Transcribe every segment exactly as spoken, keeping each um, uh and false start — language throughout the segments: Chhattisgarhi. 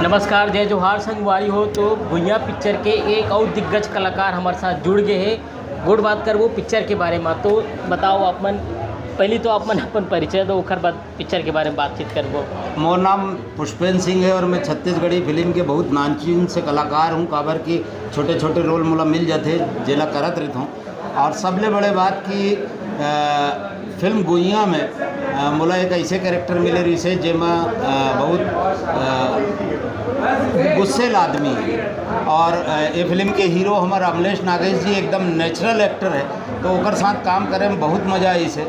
नमस्कार, जय जोहार संगवारी हो। तो भुइयां पिक्चर के एक अउ दिग्गज कलाकार हमर साथ जुड़ गए हे। गोठ बात करबो पिक्चर के बारे में। तो बताओ आप मन, पहली तो आप मन अपन परिचय दो, ओकर बाद पिक्चर के बारे में बातचीत करबो। मोर नाम पुष्पेंद्र सिंह है और मैं छत्तीसगढ़ी फिल्म के बहुत नामचीन से कलाकार हूँ, काबर कि छोटे-छोटे रोल मोला मिल जाथे, जेला करत रहिथौं। और सबले बड़े बात कि, अ, फिल्म गुइयां में, अ, मोला एक ऐसे कैरेक्टर मिले रहिसे, जेमा, अ, बहुत, अ, गुस्सेल आदमी है। और, अ, ये फिल्म के हीरो हमर अमलेश नागेश जी एकदम नेचुरल एक्टर है, तो ओकर साथ काम करे में बहुत मजा आइसे।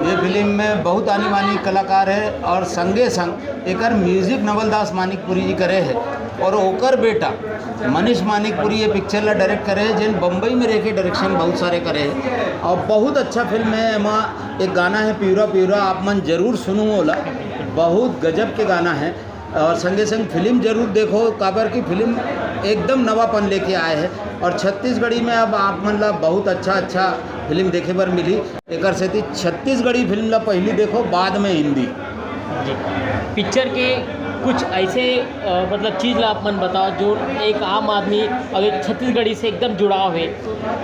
ये फिल्म में बहुत आनी बानी कलाकार है और संगे संग एकर म्यूजिक नवलदास मानिकपुरी जी करे है और ओकर बेटा मनीष मानिकपुरी ये पिक्चर ला डायरेक्ट करे है, जेन बम्बई में रह के डायरेक्शन बहुत सारे करे है और बहुत अच्छा फिल्म है। एमा एक गाना है प्यूरा प्यूरा, आप मन जरूर सुनू ओला, बहुत गजब के गाना है। और संगे संग फिल्म जरूर देखो, काबर की फिल्म एकदम नवापन लेके आए है और छत्तीसगढ़ी में अब आप मन ला बहुत अच्छा अच्छा फिल्म देखे बर मिली। एकर सेती छत्तीसगढ़ी फिल्म ला पहली देखो, बाद में हिंदी। जी, पिक्चर के कुछ ऐसे, अ, मतलब चीज ला आप मन बताओ जो एक आम आदमी और एक छत्तीसगढ़ी से एकदम जुड़ाव है।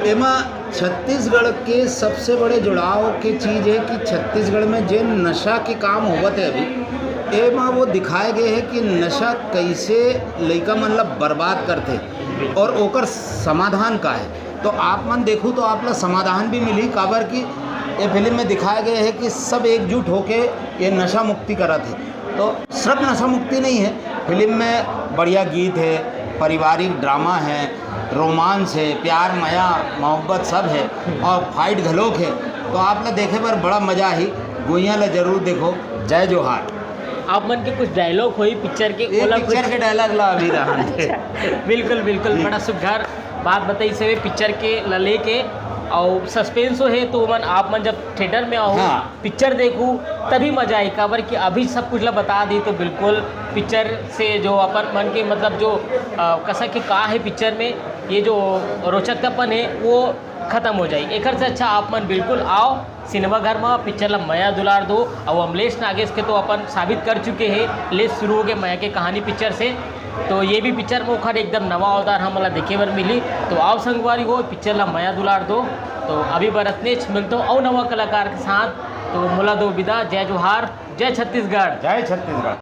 एमा छत्तीसगढ़ के सबसे बड़े जुड़ाव के चीज है कि छत्तीसगढ़ में जे नशा के काम होवत है अभी, एमा वो दिखाए गए है कि नशा कैसे लइका मन ला बर्बाद करथे और ओकर समाधान का है। तो आप मन देखू तो आप ला समाधान भी मिली, काबर कि ये फिल्म में दिखाए गए है कि सब एकजुट होके ये नशा मुक्ति करत है। तो सिर्फ नशा मुक्ति नहीं है, फिल्म में बढ़िया गीत है, पारिवारिक ड्रामा है, रोमांस है, प्यार मया मोहब्बत सब है और फाइट घलोक है। तो आप ला देखे बर बड़ा मजा आही। गुइयां ला जरूर देखो। जय जोहार। आप मन के कुछ डायलॉग होई पिक्चर के, ये ओला कुछ पिक्चर के डायलॉग ला अभी रहन दे। बिल्कुल बिल्कुल, जी। बड़ा सुघर बात बताई से पिक्चर के ला लेके, और सस्पेंस हे तो मन आप मन जब थिएटर में आओ, हाँ। पिक्चर देखू तभी मजा आई, काबर कि अभी सब कुछ ला बता दी तो बिल्कुल पिक्चर से जो अपन मन के मतलब जो, अ, कसा के का है पिक्चर में, ये जो रोचकतापन है वो खत्म हो जाए। एकर से अच्छा आप मन बिल्कुल आओ सिनेमा घर में, पिक्चर ला मया दुलार दो। और अमलेश नागेश के तो अपन साबित कर चुके हैं ले शुरू हो गए मया के कहानी पिक्चर से। तो ये भी पिक्चर में ओखर एकदम नवा अवतार हमला देखे बर मिली। तो आओ संगवारी हो, पिक्चर ला मया दुलार दो। तो अभी बर अतनेच, मिलता हूँ और नवा कलाकार के साथ। तो मोला दो विदा, जय जोहार, जय छत्तीसगढ़। जय छत्तीसगढ़।